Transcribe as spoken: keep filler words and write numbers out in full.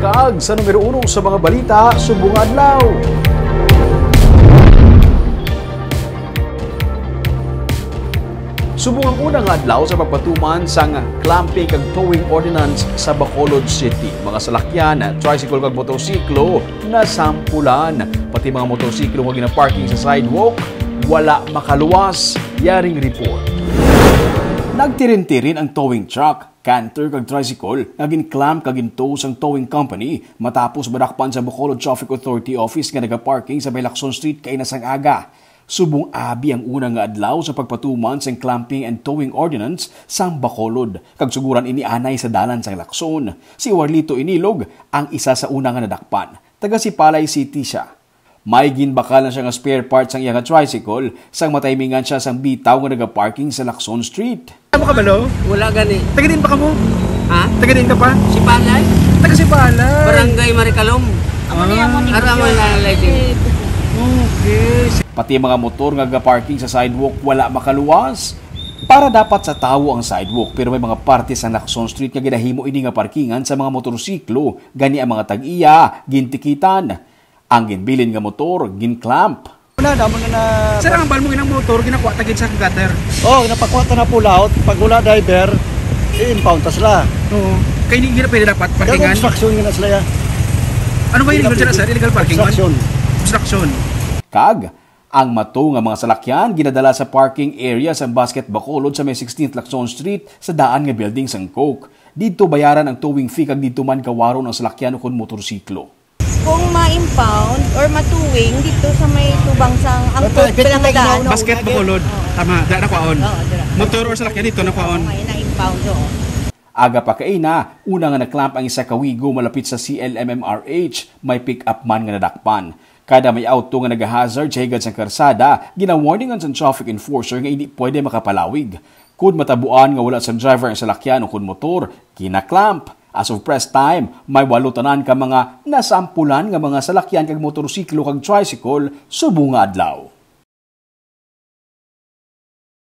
Kag sa numero uno sa mga balita subong nga adlaw. Subong ang una nga adlaw sa pagpatuman sang clamping kag towing ordinance sa Bacolod City, mga salakyan, tricycle kag motorsiklo nasampulan. Pati mga motorsiklo nga ginaparking sa sidewalk, wala makaluwas. Yaring report. Nagtirintirin ang towing truck, canter kag tricycle nga gin-clamp kag gin-tow sang towing company matapos madakpan sa Bacolod Traffic Authority office nga nagaparking sa may Lacson Street kaina sang aga. Subong abi ang una nga adlaw sa pagpatuman sang clamping and towing ordinance sang Bacolod, kag suguran ini anay sa dalan sang Lacson. Si Warlito Inilog ang isa sa una nga nadakpan. Taga Sipalay City sia. May ginbakal na sia nga spare part sang iya nga tricycle sang mataymingan sia sang bitaw nga nagaparking sa Lacson Street. Ano ka balo? Wala gani. Taga din pa ka mo? Ha? Taga din ka pa? Sipalay? Taga Sipalay. Barangay Maricalom. Ah, Ara mo na lighting. Okay. Pati mga motor nga gaparking sa sidewalk wala makaluwas. Para dapat sa tawo ang sidewalk, pero may mga parte sa Lacson Street nga ginahimo ini nga parkingan sa mga motorsiklo, gani ang mga tag-iya gintikitan. Ang ginbilin nga motor gin-clamp. Wala, damo na na. Sir, ang bal mo ginang motor ginakuha ta gid sa gutter. Oh, ginapakuha ta na pull out. Pag wala driver, i-impound ta sila. Oo. Kay hindi na pwede dapat Kaya parkingan. Construction nga na sila ya. Ano ba yung illegal sila, sir? Illegal parking man? Construction. Construction. Kag ang mato nga mga salakyan ginadala sa parking area sa Basket Bacolod sa may sixteenth Lacson Street sa daan nga building sang Coke. Didto bayaran ang towing fee kag didto man gawaron ang salakyan ukon motorsiklo. Kung ma-impound or ma-towing dito sa may tubang sang angkop, bilang daan. Basket Bacolod. Tama, da na kwaon. Oo, dira. Motor or salakyan dito na kwaon. May na-impound doon. Aga pa kaina, una nga na-clamp ang isa ka wigo malapit sa C L M M R H, may pick-up man nga nadakpan. Kada may auto nga nagahazard sa higad sang karsada, ginawarningan sang traffic enforcer nga hindi pwede makapalawig. Kun matabuan nga wala sang driver ang salakyan o kun motor, gina-clamp. As of press time, may walo tanan ka mga nasampulan nga mga salakyan kag motorsiklo kag tricycle subong nga adlaw.